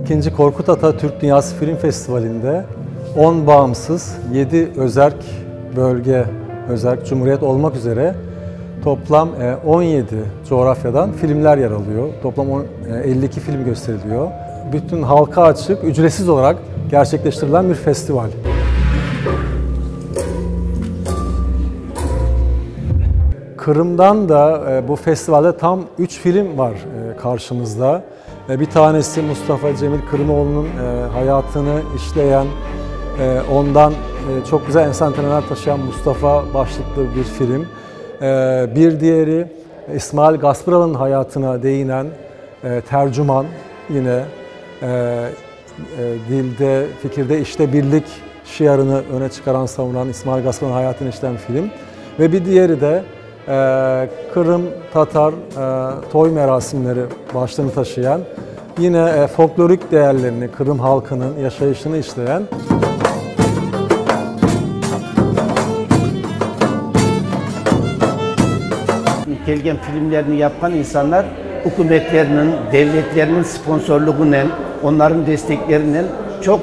İkinci Korkut Ata Türk Dünyası Film Festivalinde 10 bağımsız, 7 özerk bölge, özerk cumhuriyet olmaq üzere toplam 17 coğrafyadan filmler yer alıyor. Toplam 52 film gösteriliyor. Bütün halka açık, ücretsiz olarak gerçekleştirilen bir festival. Qırımdan da bu festivalde tam üç film var qarşımızda. Bir tanesi Mustafa Cemil Qırımoğlunıñ hayatını işleyen, ondan çoq güzel enstantaneler taşıyan Mustafa başlıqlı bir film. Bir diğeri İsmail Gaspıralı'nıñ hayatına değinen Tercüman, yine dilde, fikirde, işte birlik şiarını öne çıqaran, savunan İsmail Gaspıralı'nıñ hayatını işleyen film. Ve bir diğeri de Qırım tatar toy merasimleri başlığını taşıyan, yine folklorik değerlerini, Qırım halqınıñ yaşayışını işleyen. Kelgen filmlerni yapqan insanlar ükümetlerniñ, devletlerniñ sponsorlığınen, onlarnıñ desteklerinen çoq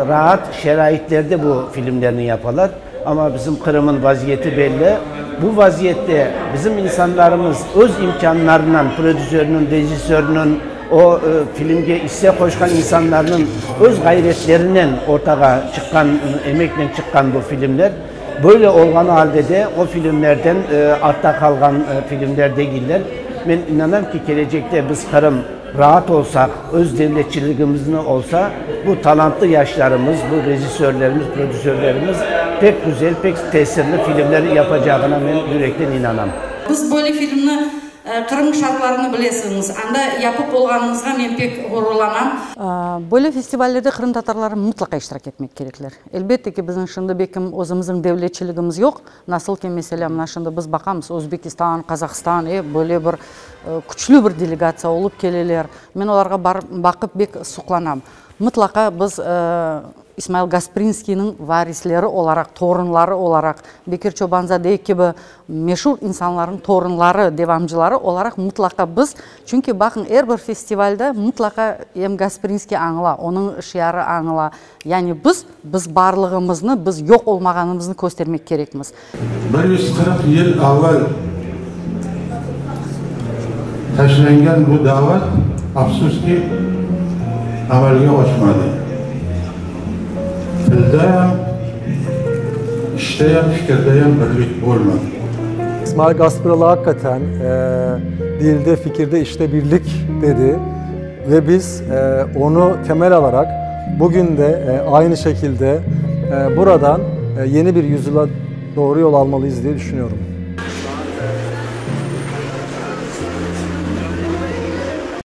raat şaraitlerde bu filmlerni yapalar. Amma bizim Qırım'ın vaziyeti belli. Bu vaziyette bizim insanlarımız öz imkânlarınan, prodüserniñ, rejissörniñ, o filmge isse qoşqan insanlarnıñ öz ğayretlerinen ortağa çıqqan, emeknen çıqqan bu filmler. Böyle olğanı alde de o filmlerden artta qalğan filmler degiller. Men inanam ki, kelecekte biz Qırım raat olsaq, öz devletçiligimizni olsa, bu talantlı yaşlarımız, bu rejissörlerimiz, prodüserlerimiz pek güzel, pek tesirli filmler yapacağına men yürekten inanam. Biz böyle filmni Qırım şartlarını bilesiñiz, anda yapıp olğanımızğa men pek ğururlanam. Böyle festivallerde qırımtatarlar mıtlaqa iştirak etmek kerekler. Elbette ki, bizim şimdi bekim özümizniñ devletçiligimiz yoq. Nasıl ki, meselâ, mına şimdi biz baqamız, Özbekistan, Qazahstan, e, böyle bir küçlü bir delegatsiya olıp keleler. Men olarğa barıp, baqıp bek suqlanam. Mıtlaqa biz İsmail Gasprinskiyniñ varisleri olaraq, torunları olaraq, Bekir Çobanzade kibi meşur insanlarnıñ torunları, devamcıları olaraq mıtlaqa biz, çünki baqıñ, er bir festivalde mıtlaqa em Gasprinskiy añıla, onıñ şiarı añıla. Yani biz, biz barlığımıznı, biz yoq olmağanımıznı köstermek kerekmiz. 140 yıl avval taşlanğan bu dava, afsus ki, amelge oşmadı. Tilde em, işte em, fikirde em birlik olmadı. İsmail Gaspıralı hakikaten dilde, fikirde, işte birlik dedi ve biz onı temel alaraq bugün de aynı şekilde buradan yeni bir yüzyıla doğru yol almalıyız diye düşünüyorum.